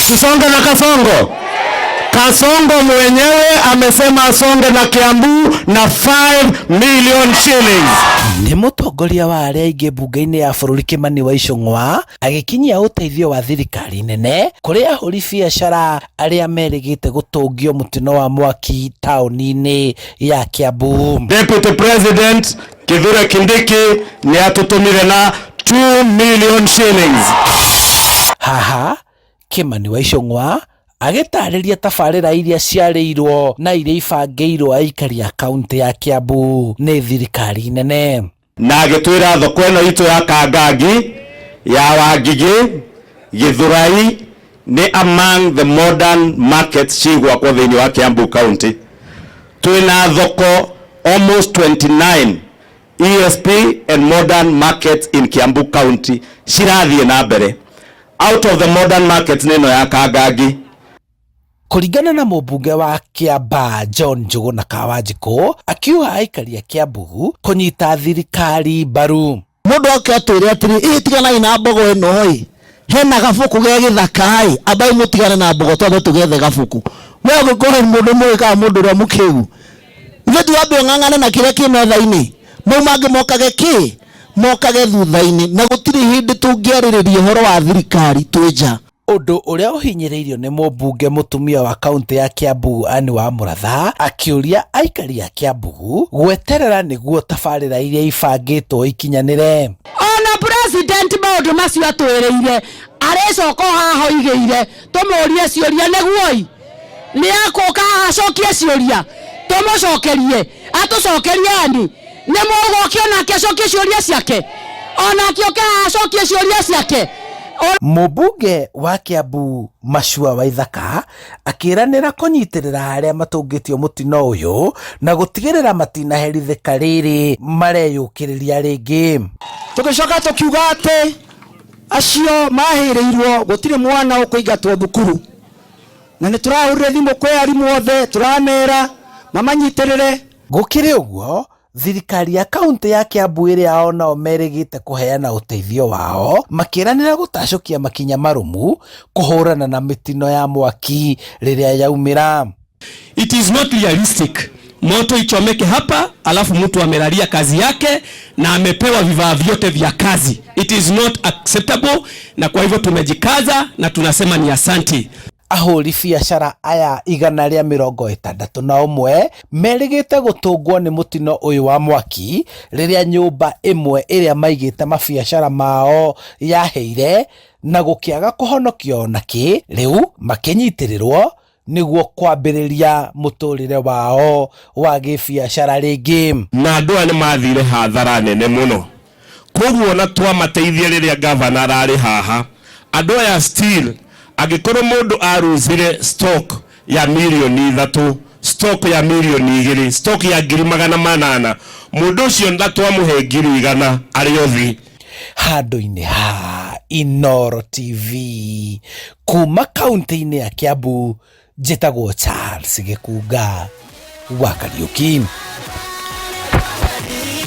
Tusonge na Kasongo. Kasongo mwenyewe amesema asonge na Kiambu na 5 million shillings. Nĩ mũtongoria wa arĩa aingĩ mbunge-inĩ ya bũrũri Kĩmani wa Ichung'wa agĩkinyia ũteithio wa thirikari nene kũrĩ ahũri biacara arĩa merĩgĩte gũtũngio mũtino wa mwaki taũni-inĩ ya Kiambu. Deputy President Kithure Kindiki nĩ atũtũmire na 2 million shillings. Haha Kĩmani wa Ichung'wa agĩtarĩria tabarĩra iria ciarĩirwo na iria ibangĩirwo aikari a kaũntĩ ya Kiambu nĩ thirikari nene. Na agĩtwĩra thoko ĩno itũ ya Kangangi, ya Wangigĩ, Gĩthũrai nĩ among the modern markets cigwakwo thĩinĩ wa Kiambu County. Twĩna thoko almost 29 ESP and modern markets in Kiambu County cirathiĩ na mbere. Out of the modern markets nĩ ĩno ya Kangangi. Kũringana na mũmbunge wa Kĩambaa John Njũgũna Kawanjikũ, akiuga aikari a Kiambu kũnyita thirikari mbaru. Mũndũ oke atwĩre atĩrĩ, ĩ tiganai na mbogo ĩno ĩ, hena gabuku ge gĩthaka ĩ, ambai mũtigane na mbogo twambe tũgethe gabuku. We ũngĩkorwo nĩ mũndũ mũĩ kana mũndũ ũrĩa mũkĩgu, ithuĩ tiwambe ũng'ang'ane na kĩrĩa kĩ metha-inĩ, mau mangĩ mokage kĩ mokage thutha-inĩ, na gũtirĩ hĩndĩ tũngĩarĩrĩria ũhoro wa thirikari twĩ nja. Ũndũ ũrĩa ũhinyĩrĩirio nĩ mũmbunge mũtumia wa kaũntĩ ya Kiambu Anne wa Mũratha akĩũria aikari a Kiambu gweterera nĩguo tabarĩra iria ibangĩtwo ikinyanĩre. Ona president maũndũ macio atwĩrĩire arĩcoka o haha oigĩire tũmũrie ciũria nĩguoi nĩ akũka haha acokie ciũria tũmũcokerie atũcokerie ani nĩ mũgũkio nake acokie ciũria ciake onake oke haha acokie ciũria ciake. Mũmbunge wa Kiambu Macua Waithaka akĩranĩra kũnyitĩrĩra arĩa matũngĩtio mũtino ũyũ na gũtigĩrĩra matinaherithĩka rĩrĩ mareyũkĩrĩria rĩngĩ. Tũgĩcoka tũkiuga atĩ acio mahĩrĩirwo gũtirĩ mwana ũkũingatwo thukuru, na nĩ tũrahũrire thimũ kwĩ arimũ othe tũramera mamanyitĩrĩre. Gũkĩrĩ ũguo, thirikari ya kaũntĩ ya Kiambu ĩrĩa onao merĩgĩte kũheana ũteithio wao makĩranĩra gũtacũkia makinya marũmu kũhũrana na mĩtino ya mwaki rĩrĩa yaumĩra. It is not realistic. Moto ichomeke hapa alafu mtu amelalia kazi yake na amepewa vifaa vyote vya kazi. It is not acceptable, na kwa hivyo tumejikaza na tunasema ni asanti. Ahũri biacara aya 161 merĩgĩte gũtũngwo nĩ mũtino ũyũ wa mwaki rĩrĩa nyũmba ĩmwe ĩrĩa maigĩte mabiacara mao yahĩire na gũkĩaga kũhonokio onakĩ, rĩu makĩnyitĩrĩrwo nĩguo kwambĩrĩria mũtũrĩre wao wa gĩbiacara rĩngĩ. Na andũ aya nĩ mathire hathara nene mũno, koguo ona twamateithia rĩrĩa gavana ararĩ haha, andũ aya still angĩkorwo mũndũ aruzire stock ya mirioni 3, stock ya mirioni 2, stock ya 800,000, mũndũ ũcio na twamũhe 100,000 arĩ othi. Handũ-inĩ ha Inooro TV kuma kaũntĩ-inĩ ya Kiambu, njĩtagwo Charles Gĩkunga wa Kariũki.